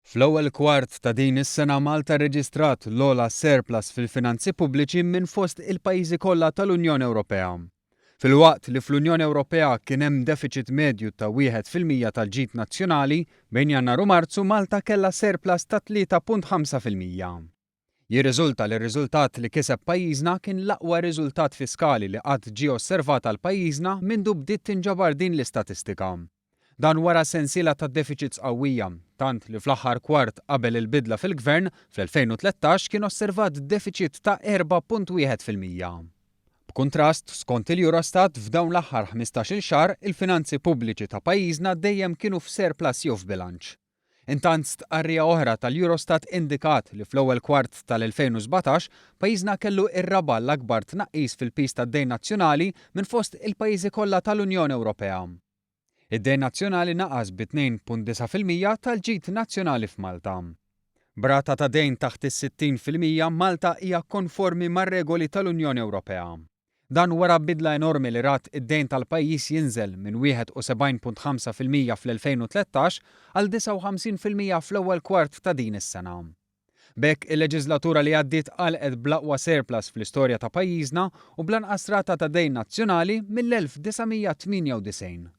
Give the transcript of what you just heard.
Fl-ewwel kwart ta' din is-sena Malta rreġistrat l-ogħla surplus fil-finanzi pubbliċi minn fost il-pajjiżi kollha tal-Unjoni Ewropea. Filwaqt li fl-Unjoni Ewropea kien hemm defiċit medju ta' 1% tal-ġid nazzjonali, bejn Jannar u Marzu Malta kellha surplus ta' 3.5%. Jirriżulta li r-riżultat li kiseb pajjiżna kien l-aqwa riżultat fiskali li qatt ġie osservat għal pajjiżna mindu bdiet tinġabar din l-istatistika. Dan wara sensiela ta' defiċits qawwija, tant li fl-aħħar kwart qabel il-bidla fil-Gvern, fl-2013 kien osservat defiċit ta' 4.1%. B'kuntrast, skont il-Eurostat, f'dawn l-aħħar 15-il xahar, il-finanzi pubbliċi ta' pajjiżna dejjem kienu f'surplus jew f'bilanċ. Intant stqarrija oħra tal-Eurostat indikat li fl-ewwel kwart tal-2017 pajjiżna kellu r-raba' l-akbar tnaqqis fil-piż tad-dejn nazzjonali minn fost il-pajjiżi kollha tal-Unjoni Ewropea. Id-dejn nazzjonali naqas bi 2.9% tal-ġid nazzjonali f'Malta. B'rata ta' dejn taħt is-60% Malta hija konformi mar-regoli tal-Unjoni Ewropea. Dan wara bidla enormi li rat id-dejn tal-pajjiż jinżel minn 71.5% fl-2013 għal 59% fl-ewwel kwart ta' din is-sena. B'hekk il-leġiżlatura li għaddiet għalqet bl-aqwa surplus fl-istorja ta' pajjiżna u bl-anqas rata ta' dejn nazzjonali mill-1998.